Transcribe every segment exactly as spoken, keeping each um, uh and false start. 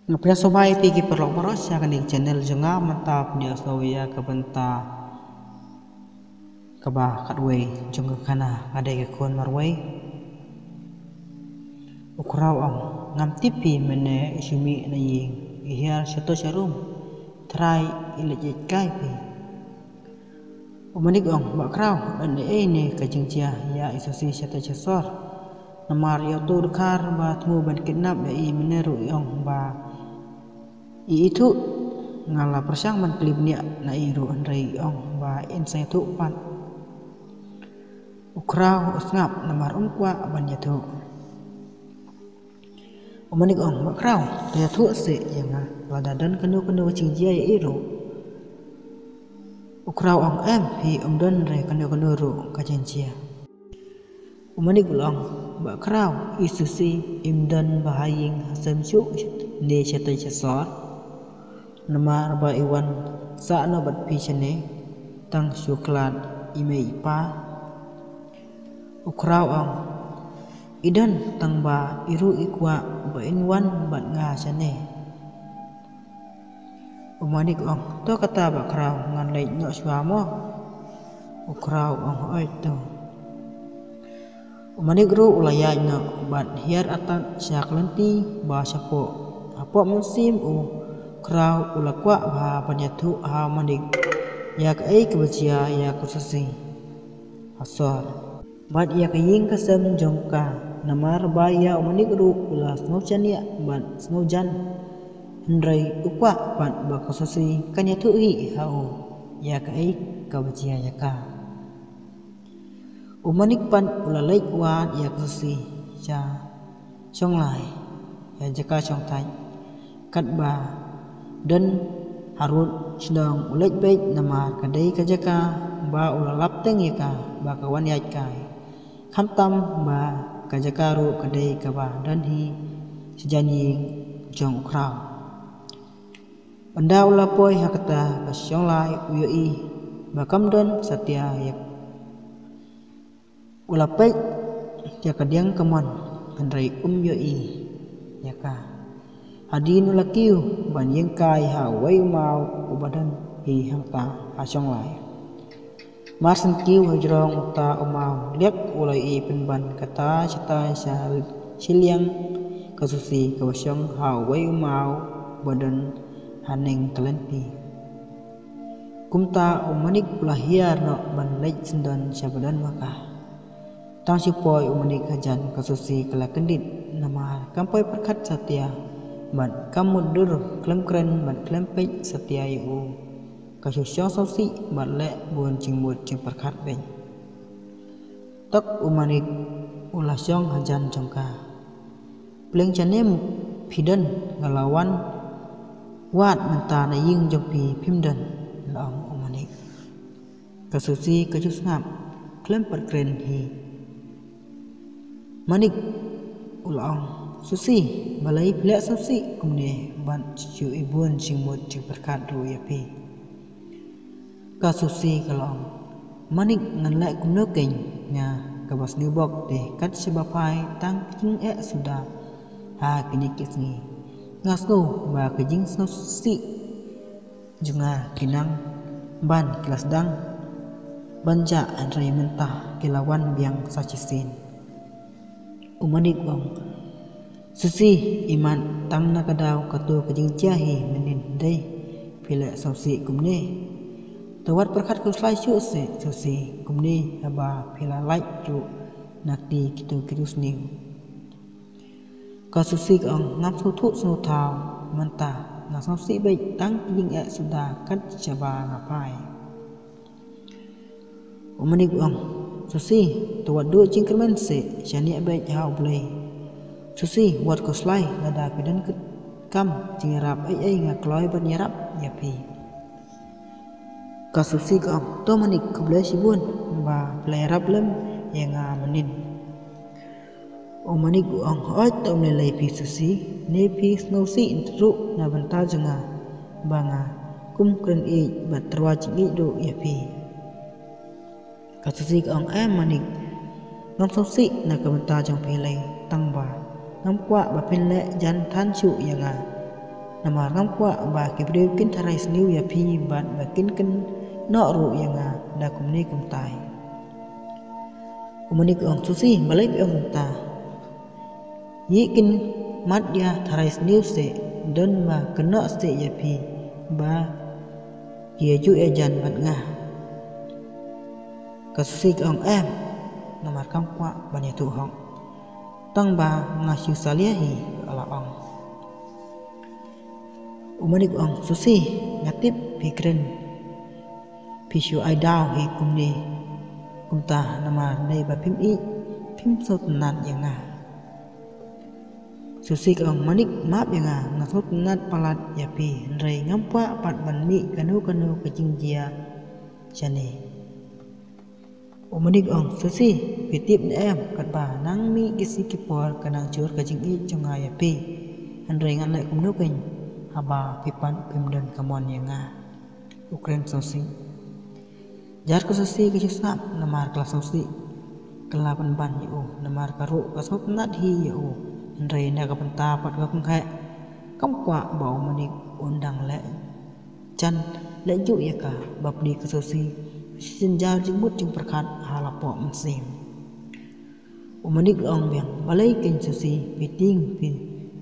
Nga pdiang sngewbha ïa phi ki paralok baroh sha kane ka channel jong nga. Mynta pdiang sngewbha ïa ka bynta kaba khatwei jong ka khana Nga dei ka khun marwei. U Khraw ong, ngam tip phi mynne i shu mih na ïing, i hiar shato sharum, trai i leit ïaid kai phi. U Manik ong, Bah Khraw, don ei ei ne ka jingjia ïa i Susi shatei shasor. Namar ïa uto u dkhar ba thmu ban kidnap ïa i mynne ruh i ong ba i ithuh. Nga la pyrshang ban kylli bniah na i ruh hynrei i ong ba in sa ïathuh pat. U Khraw u sngap namar um kwah ban ïathuh. U Manik ong, Bah Khraw, to ïathuh seh ïa nga lada don kano kano ka jingjia ïa i ruh. U Khraw ong, em, hi um don re kano kano ruh ka jingjia. U Manik u la ong, Bah Khraw, i Susi im don ba ha ïing ha sem shuh ne shatei shasor. Namar ba i wan sah noh bad phi shane, tang shu khlad i mei i pa. U Khraw ong, i don tang ba i ruh i kwah ba in wan bad nga shane. U Manik ong, to kata Bah Khraw, ngan leit noh shuwa mo. U Khraw ong, hooid to. U Manik ruh u la ïaid noh bad hiar atat sha ka lynti ba shapoh. Hapoh mynsiem u Khraw u la kwah bha ban ïathuh ha u Manik ïa kaei kaba jia ïa ka Susi ha sor bad ïa ka ïing ka sem jong ka. Namar ba ïa u Manik ruh u la sngew shaniah bad sngew jan, hynrei u kwah pat ba ka Susi kan ïathuh hi ha u ïa kaei kaba jia ïa ka. U Manik pat u la leit wad ïa ka Susi sha shong lai, ïa jaka shong thait. Katba don harud shnong u leit beit namar ka dei ka jaka ba u la lap teng ïa ka ba ka wan ïaid kai. Khamtam ba ka jaka ruh ka dei kaba don hi sha jan ïing jong u Khraw. Ynda u la poi ha kata ka shong lai u ïohi ba kam don satia ïa u la peit ïa ka diang ka mon, hynrei um ïohi ïa ka. Hadien u la kiew ban ïeng kai ha uwei u maw uba don hi hangta ha shong lai. Mar shen kiew ha jrong uta u maw liak u la ïohi pynban kata shatai sha shiliang ka Susi kaba shong ha uwei u maw uba don haneng ka lynti. Kumta u Manik u la hiar noh ban leit syndon sha ba don ma ka. Tang shu poi u Manik hajan ka Susi ka la kyndit namar kam poi pyrkhat satia bad kam mutdur khlem kren bad khlem peit satia ïa u. Ka shu shong sngewsih bad leh bun jingmut jingpyrkhat beit. Tok u Manik u la shong hajan jong ka. Pleng shane phi don, nga la wan wad mynta na ïing jong phi phim don, la ong u Manik. Ka Susi ka ju sngap khlem pat kren hi. Manik u la ong, Susi, balei phi leh sngewsih kumne bad shu i bun jingmut jingpyrkhat ruh ïa phi. Ka Susi ka la ong, Manik, ngan leh kumno keiñ, nga kaba sniew bok te kat shaba phai tang ki jingeh suda ha kine ki sngi. Nga sngew ba ki jingsngewsih jong nga ki nang ban ki la sdang ban jah hynrei mynta ki la wan biang sa shisien. U Manik u ong, Susi, imat tang na ka daw kato ka jingjia hi mynnin dei phi leh sngewsih kumne. To wat pyrkhat khuslai shuh seh Susi kumne haba phi la lait ruh na kti kito kito sniew. Ka Susi ka ong, ngam sngewthuh sngewthaw mynta, nga sngewsih beit tang ki jingeh suda kat shaba nga phai. U Manik u ong, Susi, to wat duh jingkyrmen seh, shaniah beit ha U Blei. Susi, wat khuslai lada phi don kam jingïarap ei ei nga kloi ban ïarap ïa phi. Ka Susi ka ong, to Manik, khublei shibun ba phi la ïarap lem ïa nga mynnin. U Manik u ong, hooid, to ym lei lei phi Susi, ne phi sngewsih ruh na bynta jong nga ba nga kum kren ïeit bad tyrwa jingïeit ruh ïa phi. Ka Susi ka ong, em Manik, ngam sngewsih na ka bynta jong phi lei, tang ba ngam kwah ba phin leh jan than shuh ïa nga. Namar ngam kwah ba ki briew kin tharai sniew ïa phi bad ba kin kynnoh ruh ïa nga da kumne kumtai. U Manik u ong, Susi, balei phi ong kumta? Ïa kin mat ïa tharai sniew seh, don ba kynnoh seh ïa phi ba ki ïa ju ïa jan bad nga. Ka Susi ka ong, em, namar kam kwah ban ïathuh hok. Tang ba nga shu salia hi, ka la ong. U Manik u ong, Susi, nga tip phi kren. Phi shu ai daw hi kumne kumta namar dei ba phim ïeit, phim sngewtynnat ïa nga. Susi ka ong, Manik, map ïa nga, nga sngewtynnat palat ïa phi, hynrei ngam kwah pat ban mih kano kano ka jingjia shane. U Manik u ong, Susi, phi tip ne em, katba nang mih ki sngi ki por ka nang jur ka jingïeit jong nga ïa phi. Hynrei ngan leh kumno keiñ haba phi pat phim don ka mon ïa nga. U kren sngewsih. Jar ka Susi ka shu sngap namar ka la sngewsih. Ka la pynban ïa u namar ka ruh ka sngewtynnat hi ïa u. Hynrei na ka bynta pat ka kyngheh, kam kwah ba u Manik un dang leh jan leh juh ïa ka. Bapli ka Susi ka shu jynjar jingmut jingpyrkhat ha la poh mynsiem. U Manik u ong biang, balei keiñ Susi, phi tieng phi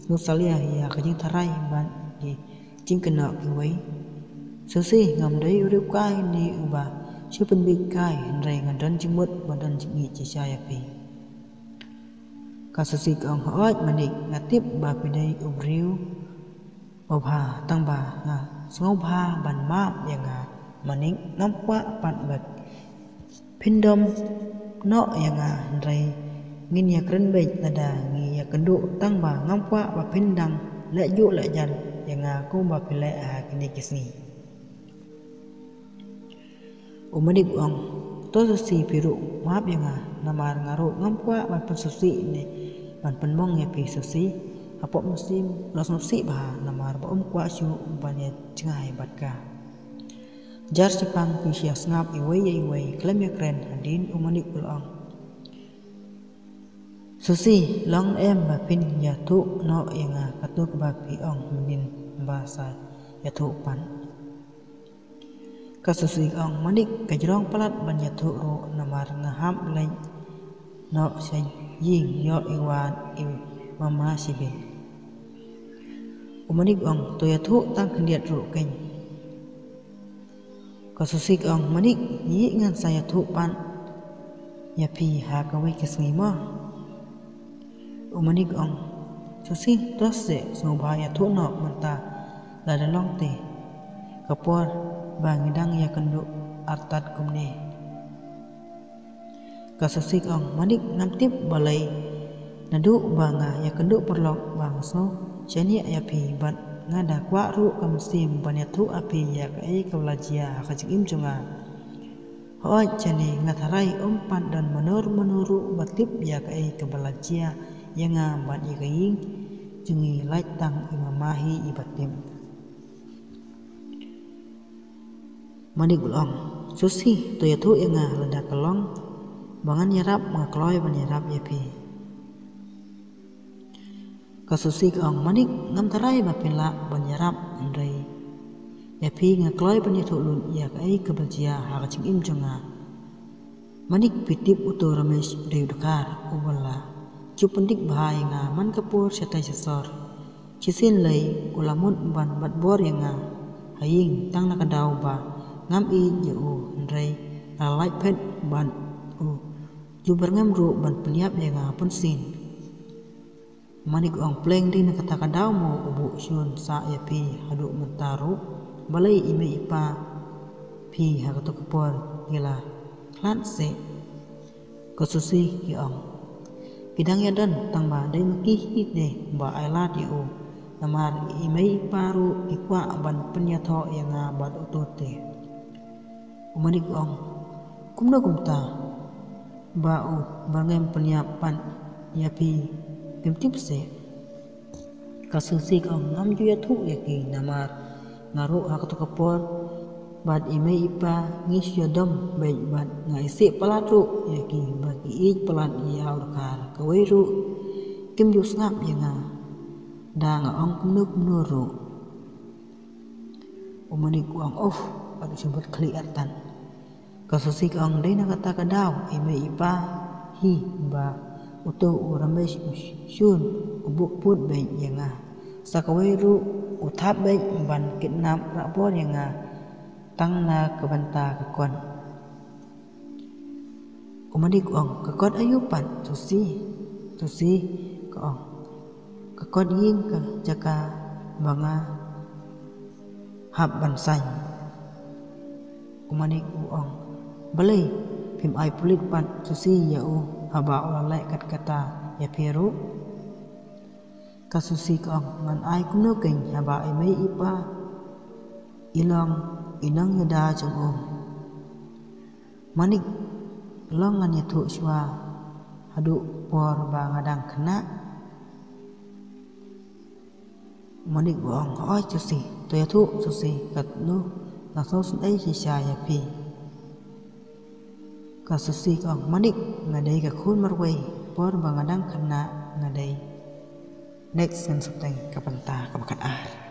sngewsalia ïa ka jingtharai bad ki jingkynnoh kiwei? Susi, ngam dei u riewkai ne uba shu pynbieit kai, hynrei nga don jingmut ba don jingïeit shisha ïa phi. Ka Susi ka ong, hooid Manik, nga tip ba phi dei u briew babha, tang ba nga sngewbha ban map ïa nga Manik, ngam kwah pat ba phin dom noh ïa nga, hynrei ngin ïa kren beit lada ngi ïa kynduh, tang ba ngam kwah ba phin dang leh juh leh jan ïa nga kumba phi leh ha kine ki sngi. U Manik u ong, to Susi, phi ruh map ïa nga, namar nga ruh ngam kwah ban pynsngewsih ne ban pynmong ïa phi Susi. Hapoh mynsiem la sngewsih bha namar ba um kwah shuh ban ïa jngai bad ka. Jar shipang phi shu ïa sngap iwei ïa iwei khlem ïa kren, hadien u Manik u la ong, Susi, long em ba phin ïathuh noh ïa nga kato kaba phi ong mynnin ba sa ïathuh pat. Ka Susi ka ong, Manik, ka jrong palat ban ïathuh ruh namar nga hap leit noh sha ïing ïoh i wad i mama shibit. U Manik u ong, to ïathuh tang khyndiat ruh keiñ. Ka Susi ka ong, Manik, ïa ngan sa ïathuh pat ïa phi ha kawei ka sngi mo. U Manik u ong, Susi, to seh, sngewbha ïathuh noh mynta lada long te ka por ba ngi dang ïa kynduh artat kumne. Ka Susi ka ong, Manik, ngam tip balei, naduh ba nga ïa kynduh paralok ba nga sngew shaniah ïa phi bad nga da kwah ruh ka mynsiem ban ïathuh ha phi ïa kaei kaba la jia ha ka jingim jong nga. Hooid, shane nga tharai um pat don mano mano ruh ba tip ïa kaei kaba la jia ïa nga bad ïa ka ïing jong ngi, lait tang i mama hi iba tip. Manik u la ong, Susi, to ïathuh ïa nga lada ka long ba ngan ïarap, nga kloi ban ïarap ïa phi. Ka Susi ka ong, Manik, ngam tharai ba phin lah ban ïarap, hynrei ïa phi nga kloi ban ïathuh lut ïa kaei kaba jia ha ka jingim jong nga. Manik, phi tip uto u Ramesh u dei u dkhar uba la ju pyndik bha ïa nga man ka por shatai shasor. Shisien lei u la mut ban bat bor ïa nga ha ïing tang na ka daw ba ngam ïeit ïa u, hynrei nga la lait phet bad u ju byrngem ruh ban pynïap ïa nga bunsien. Manik u ong, pleng dei na kata ka daw mo u buh shun sah ïa phi haduh mynta ruh? Balei i mei i pa phi ha kato ka por ki la khlad seh? Ka Susi ki ong, ki dang ïa don, tang ba dei ma ki hi te ba ai lad ïa u, namar i mei i pa ruh ki kwah ban pynïathoh ïa nga bad uto te. U Manik u ong, kumno kumta ba u byrngem pynïap pat ïa phi, phim tip seh? Ka Susi ka ong, ngam ju ïathuh ïa ki namar nga ruh ha kato ka por bad i mei i pa ngi shu ïadom beit bad nga isih palat ruh ïa ki ba ki ïeit palat ïa u dkhar. Kawei ruh kim ju sngap ïa nga da nga ong kumno kumno ruh. U Manik u ong, "Uf, pat u shibut khlieh artat." Ka Susi ka ong, "Dei na kata ka daw i mei i pa hi ba uto u Ramesh u shun u buh pud beit ïa nga. Sa kawei ruh u thap beit ban kidnap rah bor ïa nga tang na ka bynta ka kot." U Manik u ong, "Ka kot aïu pat, Susi?" Susi ka ong, "Ka kot ïing ka jaka ba nga hap ban saiñ." U Manik u ong, "Balei phim ai pulit pat, Susi, ïa u haba u la leh kat kata ïa phi ruh?" Ka Susi ka ong, "Ngan ai kumno keiñ haba i mei i pa i long i nongïada jong u?" "Manik, long ngan ïathuh shuwa haduh por ba nga dang khynnah?" U Manik u ong, "Hooid Susi, to ïathuh Susi, katno nga sngewsynei shisha ïa phi." Ka Susi ka ong, "Manik, nga dei ka khun marwei, por ba nga dang khynnah nga dei." Next ngan sa peit ka bynta kaba khatar.